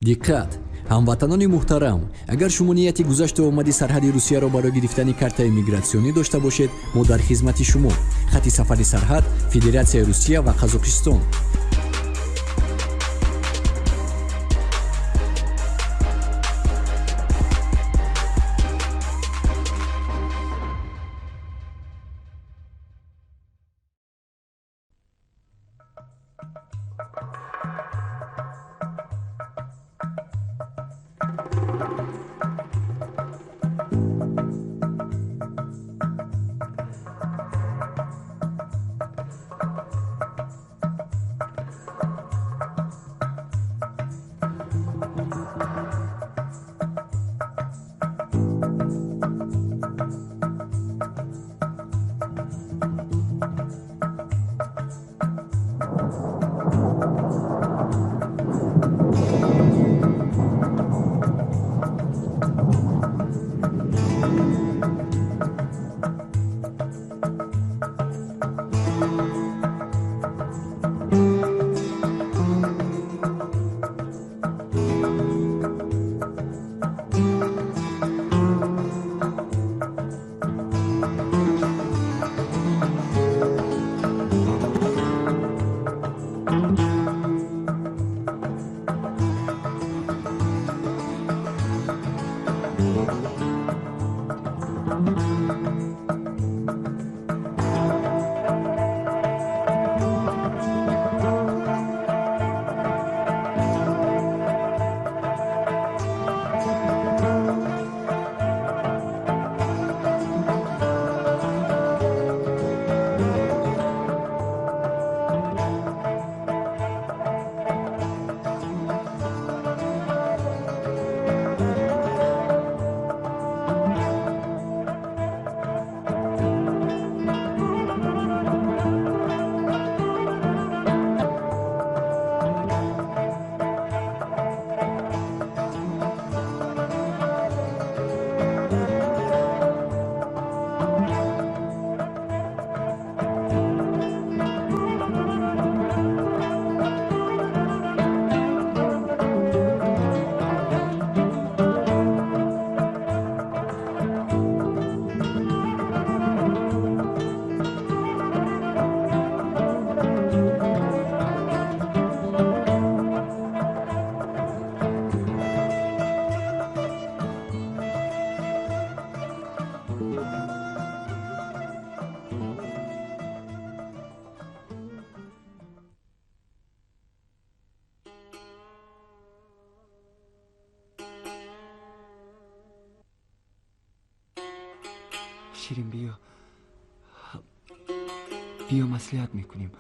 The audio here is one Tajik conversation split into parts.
Диққат, ҳамватанони муҳтарам! Агар шумо нияти гузашту омади сарҳади Русияро барои гирифтани картаи мигратсионӣ дошта бошед, мо дар хизмати шумо. Хати сафари сарҳад Федератсияи Русия ва Қазоқистон. Ширин, биё, биё, маслиҳат мекунем.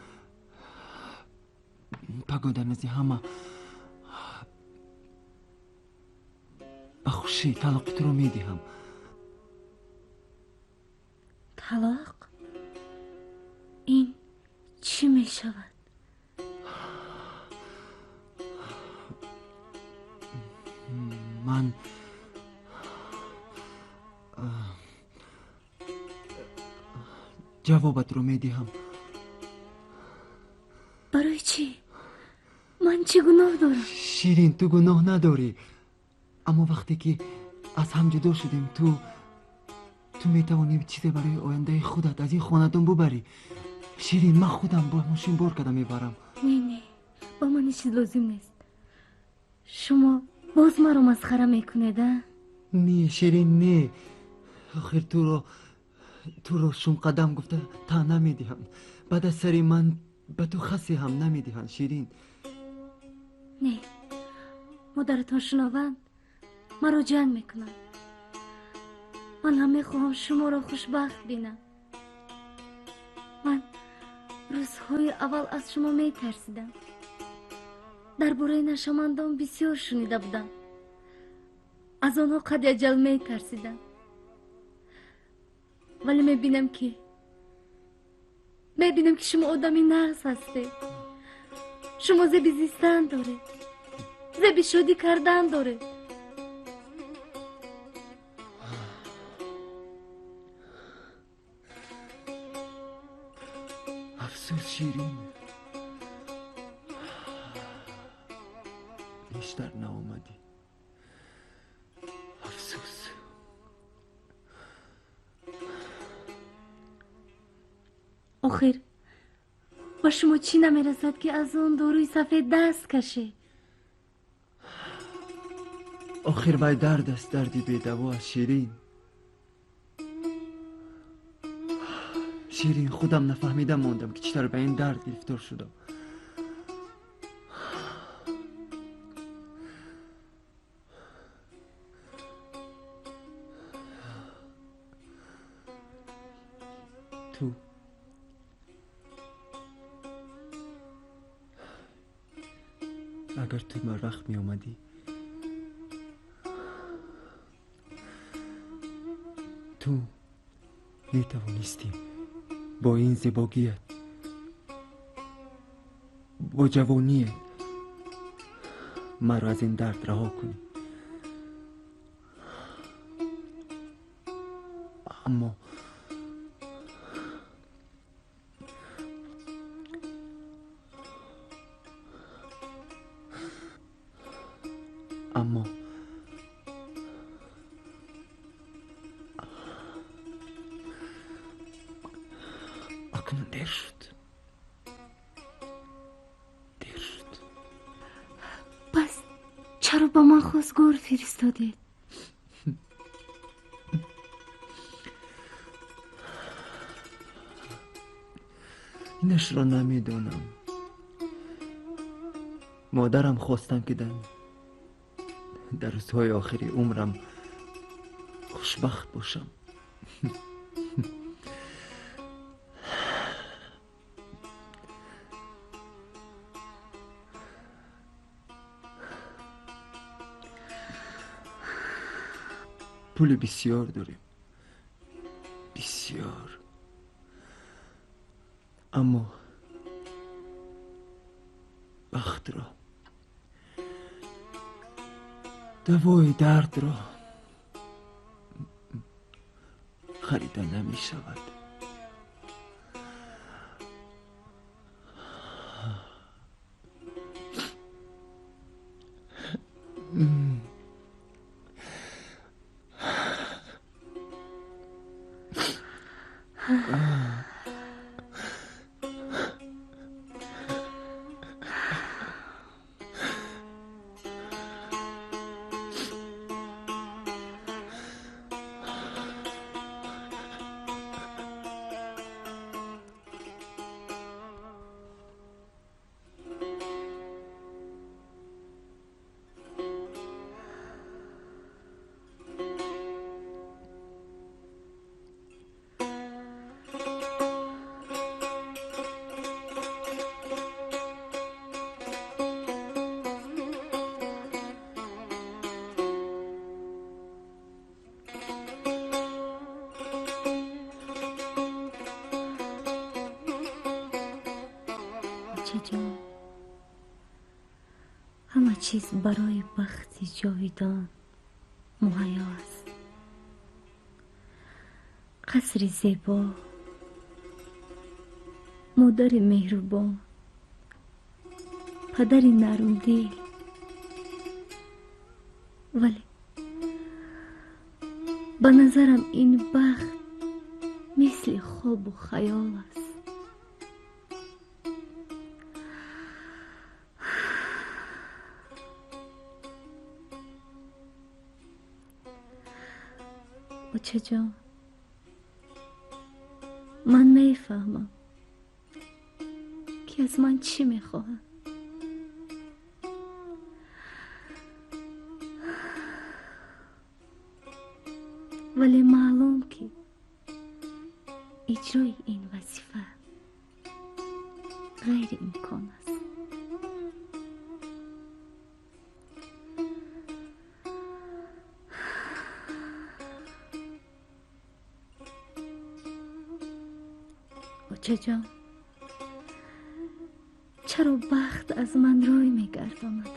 Паго дар назди ҳама ба хушӣ талоқи туро медиҳам. Талоқ? Ин чӣ мешавад? Ман ҷавобатро медиҳам. Барои чӣ? Ман чӣ гуноҳ дорам? Ширин, ту гуноҳ надорӣ, аммо вақте ки аз ҳам ҷудо шудем, ту метавонӣ чизе барои ояндаи худат аз ин хонадон бубарӣ. Ширин, ман худам бо мошин бор карда мебарам. Не, не, ба ман ҳеҷ чиз лозим нест. Шумо боз маро масхара мекунед, а? Не, Ширин, не. Охир туро шумқадам гуфта таъна медиҳанд. Баъд аз сари ман ба ту хасе ҳам намедиҳанд, Ширин. Не, модаратон шунаванд, маро ҷанг мекунанд. Ман ҳам мехоҳам шуморо хушбахт бинам. Ман рӯзҳои аввал аз шумо метарсидам. Дар бораи нашъамандон бисёр шунида будам. Аз онҳо қадри аҷал метарсидам. Вале мебинам ки шумо одами нағз ҳастед. Шумо зеби зистан доред, зеби шодӣ кардан доред. Афсӯс, Ширин. Пештар наомадӣ. Афсӯс. Охир ба шумо чӣ намерасад, ки аз он доруи сафед даст кашед? Охир вай дард аст, дарди бедаво аст, Ширин. Ширин, худам нафаҳмида мондам, ки чӣ тавр ба ин дард гирифтор шудам. Ту агар ту барвақт меомадӣ, ту метавонистӣ бо ин зебогият, бо ҷавоният маро аз ин дард раҳо кунӣ. Аммо акнун дер шуд, дер шуд. Пас чаро ба ман хостгор фиристодед? Инашро намедонам. Модарам хостанд, ки дар рӯзҳои охири умрам хушбахт бошам. Пули бисёр дорем, бисёр, аммо бахтро, давои дардро харида намешавад. Очаҷон, ҳама чиз барои бахти ҷовидон муҳайё аст. Қасри зебо, модари меҳрубон, падари нармдил. Вале ба назарам ин бахт мисли хобу хаёл аст. Очаҷон, ман мефаҳмам, ки аз ман чӣ мехоҳад. Вале маълум, ки иҷрои ин вазифа ғайриимкон аст. Очаҷон, чаро бахт аз ман рӯй мегардонад?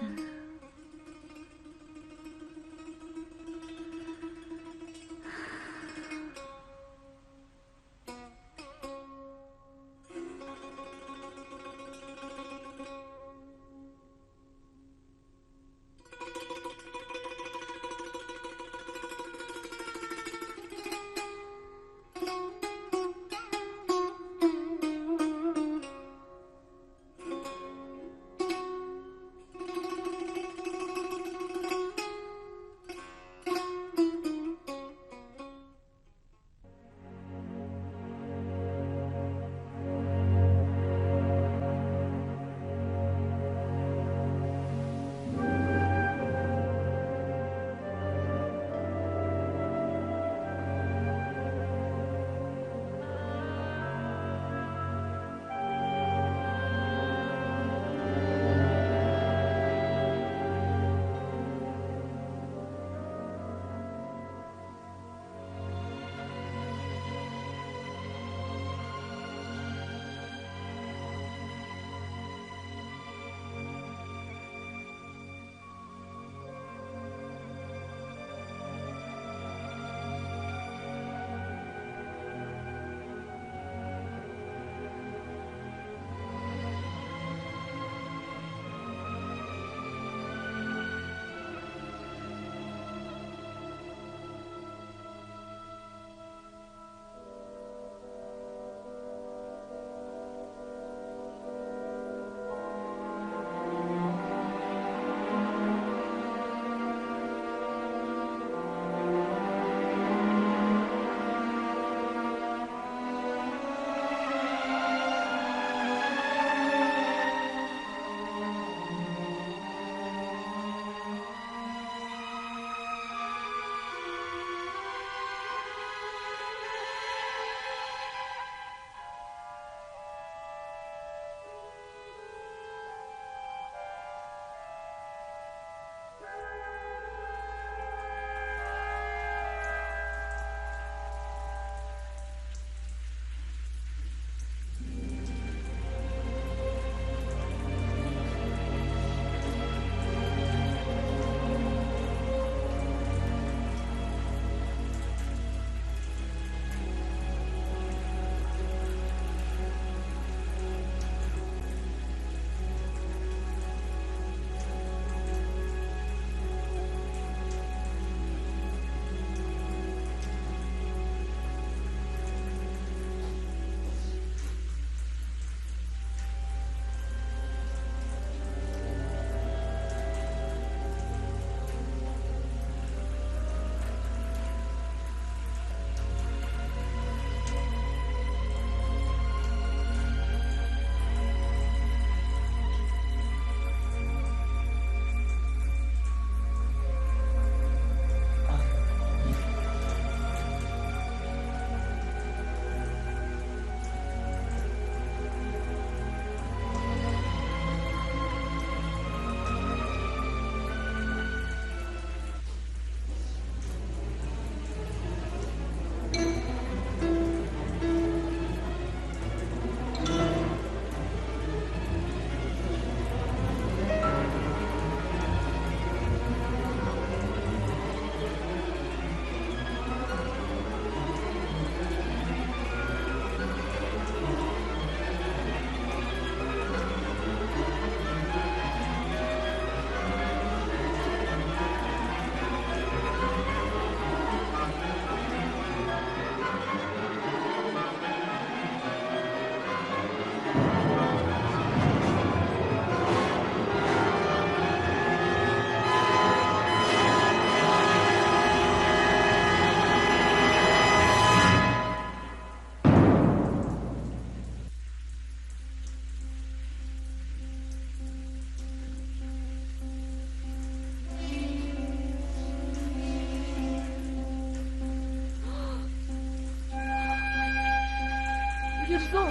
Мирзо,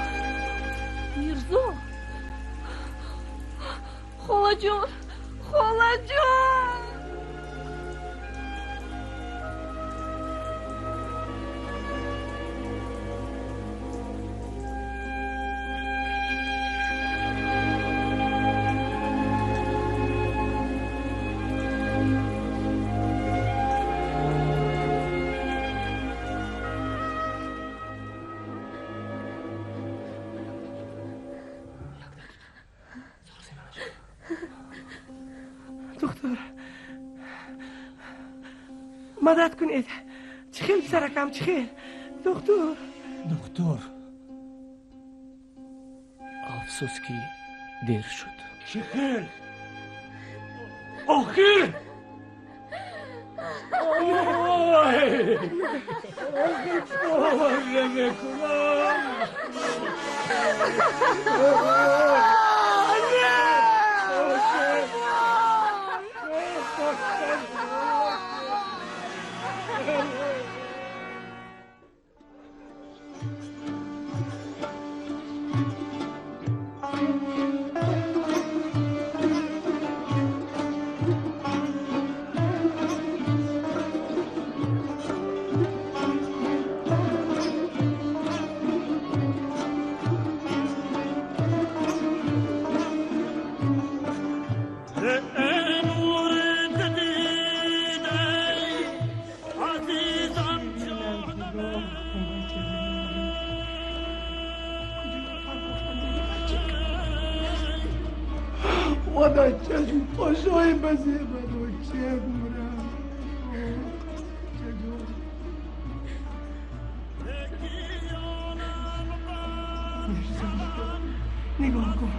Мирзо, холаҷон, холаҷон. Мадад кунед. Чӣ хел, писаракам, чӣ хел? Доктор. Доктор, афсӯс, ки дер шуд. Чӣ хел? Охир! Ой! Охир, бовар намекунам. خدا چشم پاشای بزه برو چه گورم. نگاه کن،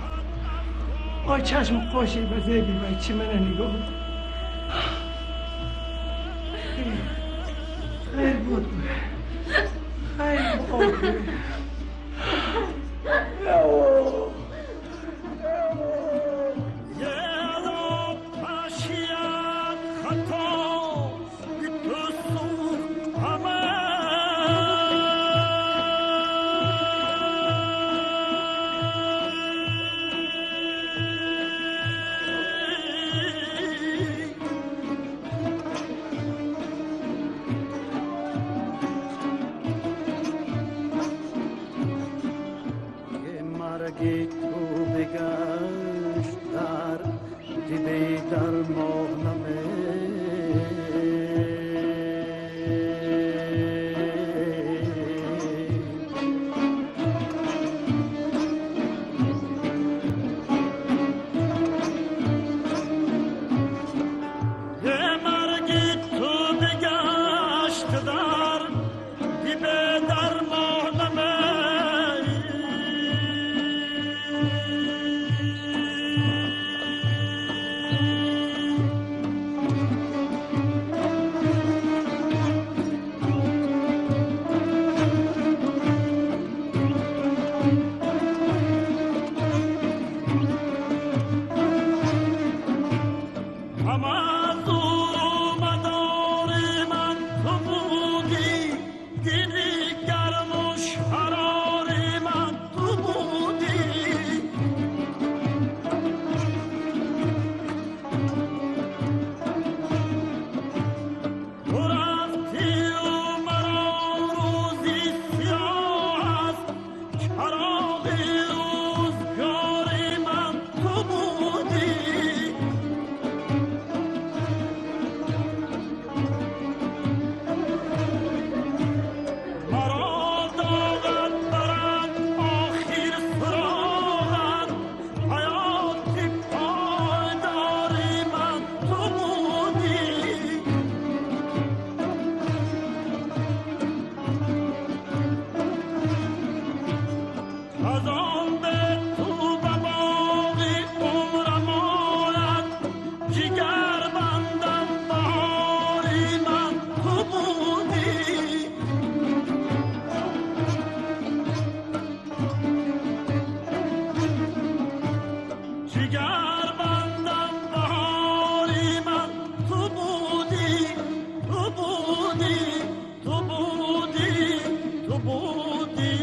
آی چشم قاشی بزه بی بچه من نگاه کن. خیر بود، خیر بود. تو بودی، تو بودی، تو بودی.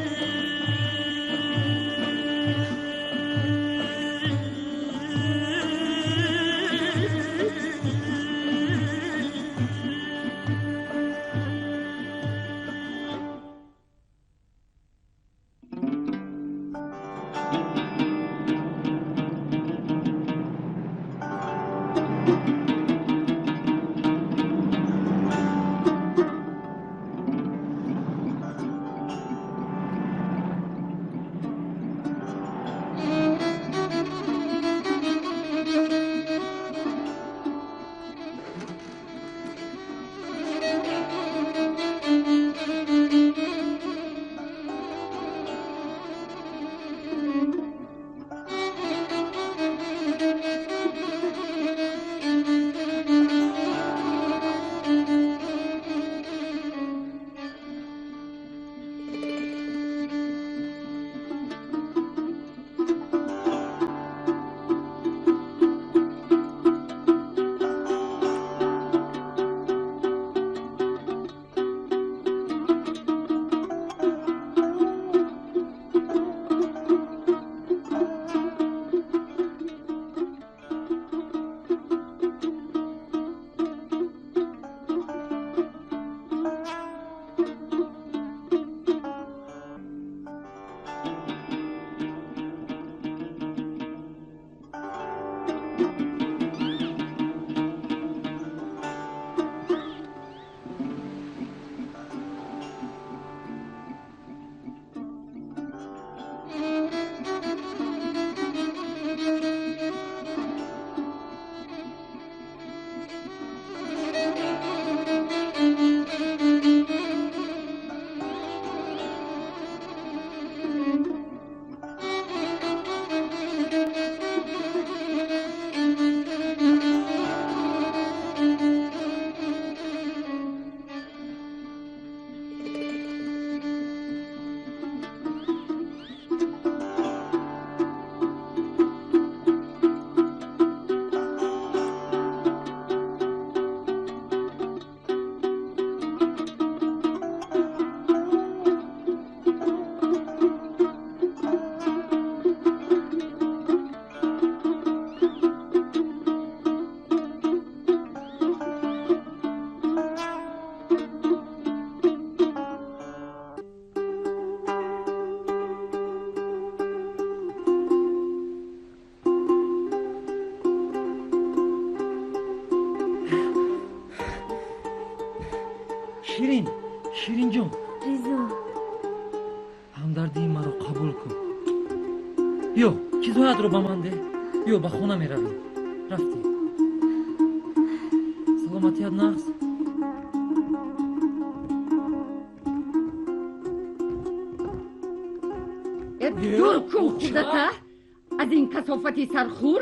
Ҳамдардии маро қабул кун. Биё, чизҳоятро ба ман деҳ. Биё, ба хона меравем. Рафтем. Саломатият нағз? Дур кун худата аз ин касофати сархӯр.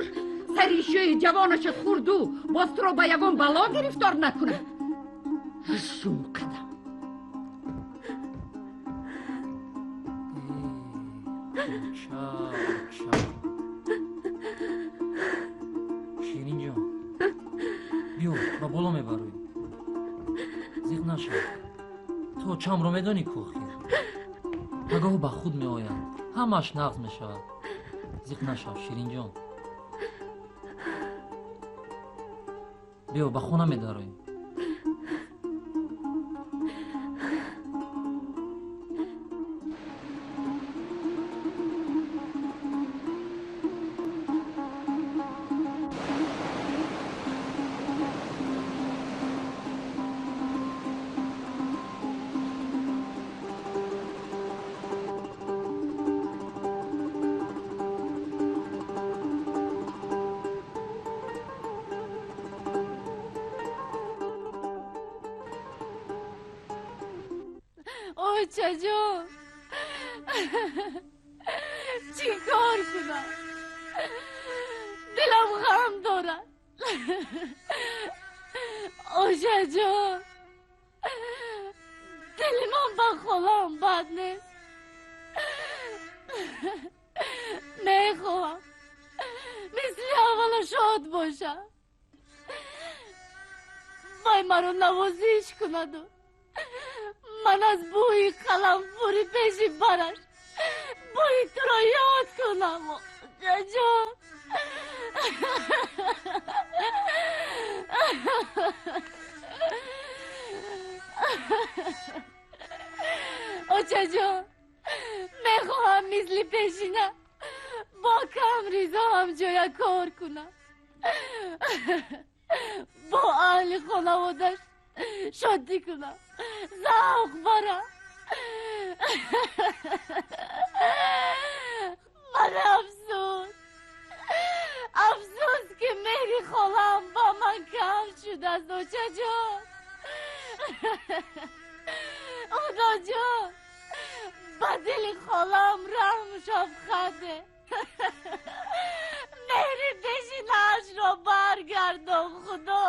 Сари шӯи ҷавонаша хӯрду боз туро ба ягон бало гирифтор накунад. Шум қадам. Ширинҷон, биё, ба боло мебароем. Зиқ нашав. Ту чамро медонӣ ку охир? Пагоҳ ба худ меояд. Ҳамааш нағз мешавад. Зиқ нашав, Ширинҷон. Биё, ба хона медароем. Очаҷон, чӣ кор кунам? Дилам ғам дорад. Очаҷон, дили ман ба холаам бад нест. Мехоҳам мисли аввала шод бошам. Вай маро навозиш кунаду ман аз бӯи қаламфури пеши бараш бӯи туро ёд кунам. Очаҷон, очаҷон, мехоҳам мисли пешина бо кам ризо ҳамҷоя кор кунам, бо аҳли хонаводаш шодӣ кунам, завқ барам. Ман афсӯс, афсӯс, ки меҳри холаам ба ман кам шудааст. Очаҷон, худоҷон, ба дили холаам раҳму шафқат де. Меҳри пешинаашро баргардон, Худо.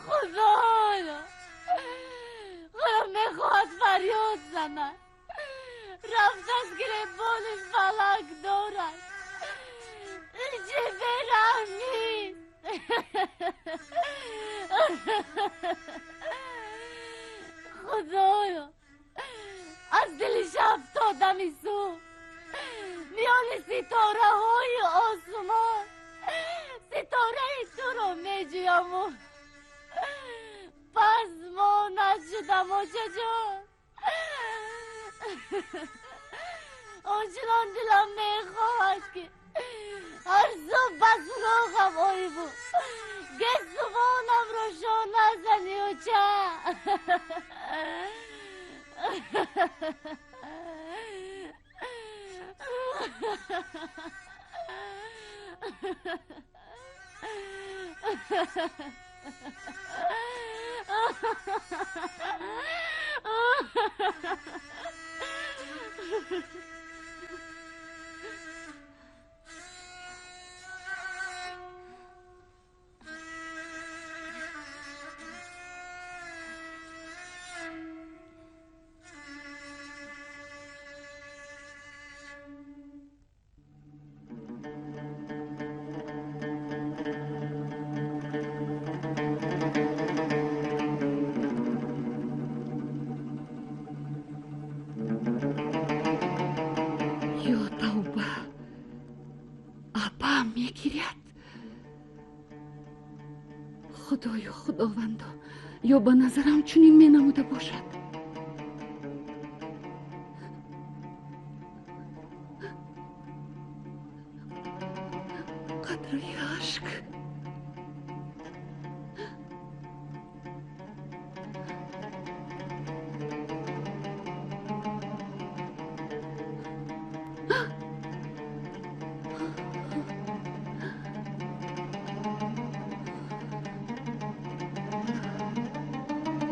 Худоё, Худо мехоҳад фарёд занад. Рафт аз гиребони фалак дорад. Чӣ бераҳмист. Худоё, аз дили шаб то дами субҳ миёни ситораҳои осмон ситораи туро меҷӯяму пас мо нашудам. Очаҷон, ончунон дилам мехоҳад, ки ҳар субҳ ба суроғам оиву гесувонамро шона занӣ. Оча, Худоё, Худовандо, ё ба назарам чунин менамуда бошад. Қатраи ашк.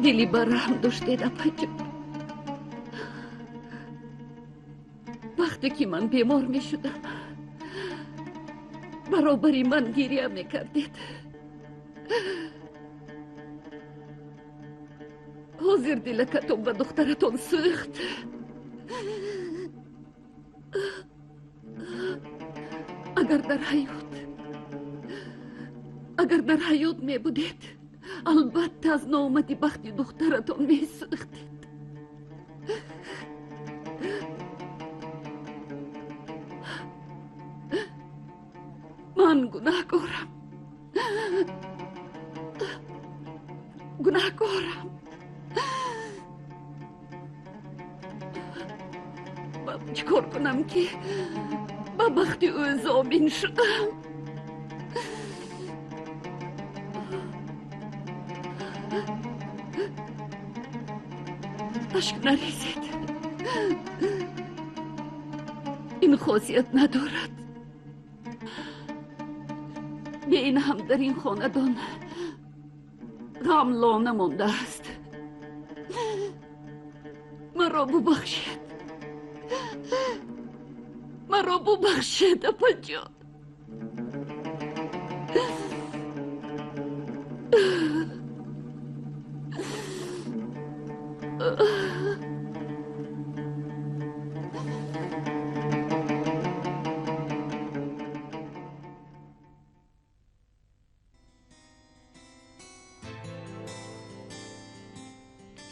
Дили бараҳм доштед, апаҷон. Вақте ки ман бемор мешудам, баробари ман гиря мекардед. Ҳозир дилакатон ба духтаратон сӯхт. Агар дар ҳаёт мебудед, албатта аз ноомади бахти духтаратон месӯхтед. Ман гунаҳкорам. Гунаҳкорам. Чӣ кор кунам ки ба бахти ӯ зомин шудам? Ашк нарезед. Ин хосият надорад. Бе ин ҳам дар ин хонадон ғам лона мондааст. Маро бубахшед. Маро бубахшед, апаҷон.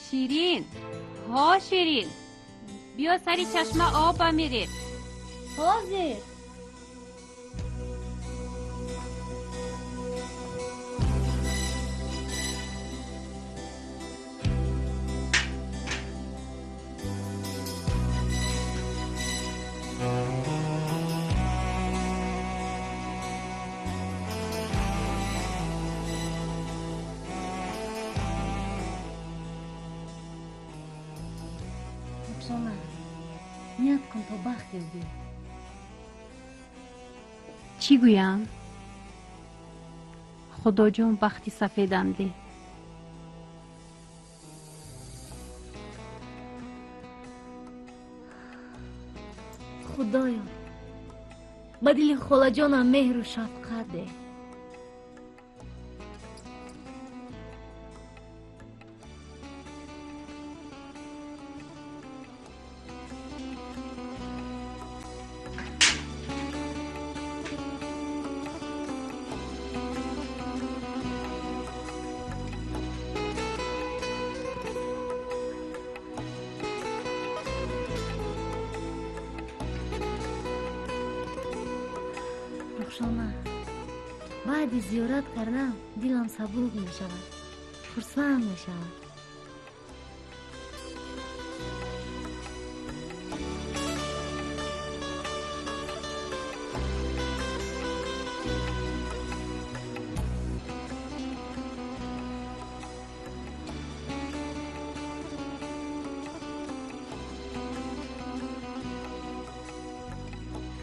Ширин, ҳо Ширин, биё сари чашма об бамирем. Ҳозир. Рухшона, ният кун то бахт ёбӣ. Чӣ гӯям? Худоҷон бахти сафедам деҳ. Худоё, ба дили холаҷонам меҳру шафқат деҳ. Рухшона, баъди зиёрат кардан дилам сабук мешавад, хурсанд мешавад.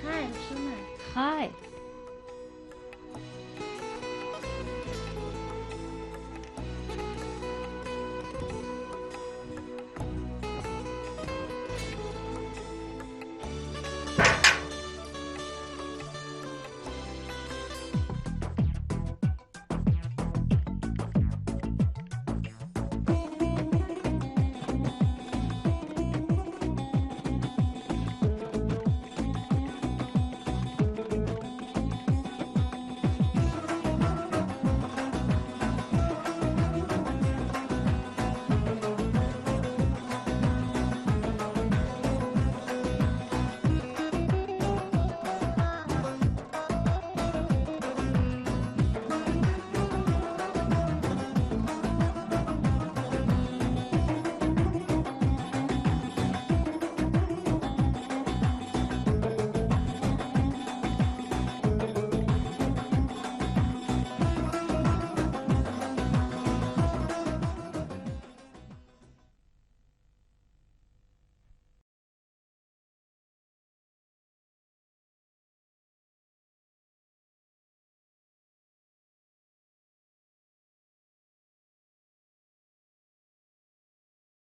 Хайр, Рухшона. Хайр.